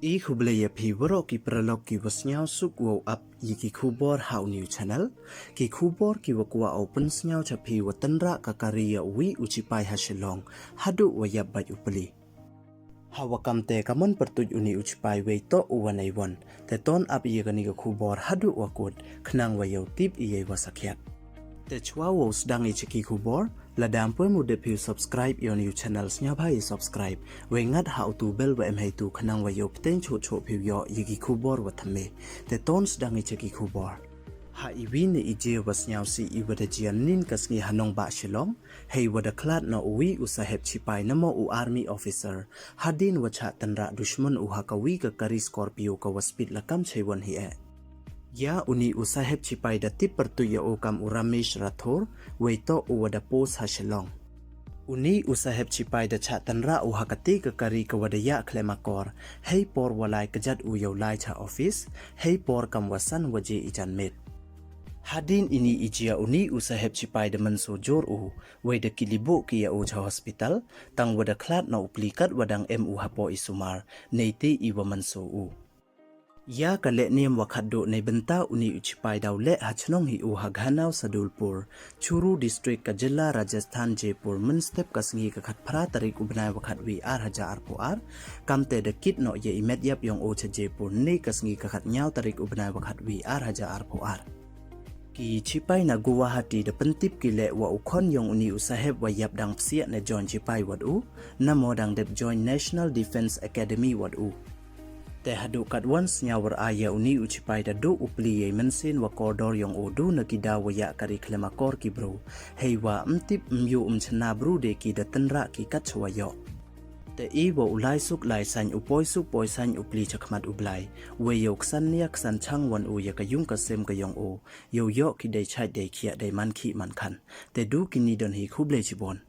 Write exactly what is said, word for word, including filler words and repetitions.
I khublei ya phi waroh ki paralok ki wa sniawsuk wow ap ya ki khubor ha u new channel. Ki khubor ki wa kwah u pynsniaw cha phi wa tynrah ka kari ya u wi u chipai ha Shillong, haduh wa yap bait u pli. Ha wa kam te ka mon pyrtuit uni u chipai wei toh u wa neiwon. Te ton ap ya kani ka khubor haduh wa kut, khnang wa yow tip ya i wa sakhiat. Te chwa wow sdang i cha ki khubor, lada ym pu em u dep phi u subscribe ya u new channel, sniawbha i subscribe, wei ngat ha u tu bell wa em heitu khnang wa yow pteng choh choh phi u yoh ya ki khubor wa thymme. Te ton sdang i cha ki khubor. Ha i wi na i jia wa sniawsih i wa da jia nin ka sngi ha nongbah Shillong, hei wa da khlad noh u wi u saheb chipai namo u army officer, hadien wa chah tynrah dushmon u ha ka wi ka kari Scorpio ka wa speed la kam cheiwon hi eh. Ya uni u saheb chipai da tip pyrtuit ya u kam u Ramesh Rathore, wei toh u wa da post ha Shillong. Uni u saheb chipai da chah tynrah u ha kati ka kari ka wa da yah khlem akor, hei por wa lai kjat u yow lai cha office, hei por kam wa san waje i janmiet. Hadien ini i jia uni u saheb chipai da mynsaw jur u, wei da kylli buh ki ya u cha hospital, tang wa da khlad noh u pli kat wa dang em u hapoh i sumar, neite i wa mynsaw u. Ya ka lehniam wa khatduh neibynta uni u chipai daw leh ha chnong hi u ha Ghanaw Sadulpur, Churu District ka jylla Rajasthan, Jaipur, mynstep ka sngi ka khatphra tarik u bnai wa khatwi ar hajar arphaw ar, kam te da kit noh ya i met yap yong u cha Jaipur ne ka sngi ka khatnyaw tarik u bnai wa khatwi ar hajar arphaw ar. Ki chipai na Guwahati da pyntip ki leh wa u khon yong uni u saheb wa yap dang psiah ne join chipai wat u, namo dang dep join National Defence Academy wat u. Te haduh katwon sniaw war a ya uni u chipai da duh u pli ya i mynsiem wa kordor yong u du na ki daw wa yah kari khlem akor ki bru, hei wa ym tip ym yoh ym chna bru de ki da tynrah ki kat chwa yoh. Te i wa u lai suk lai sain u poi suk poi sain u pli chakhmat u Blai, wei yow ksan nia ksan chang wan u ya ka yung ka sem ka yong u, yow yoh ki dei chait dei khiah dei man khih man khan. Te du kini don hi, khublei chibun.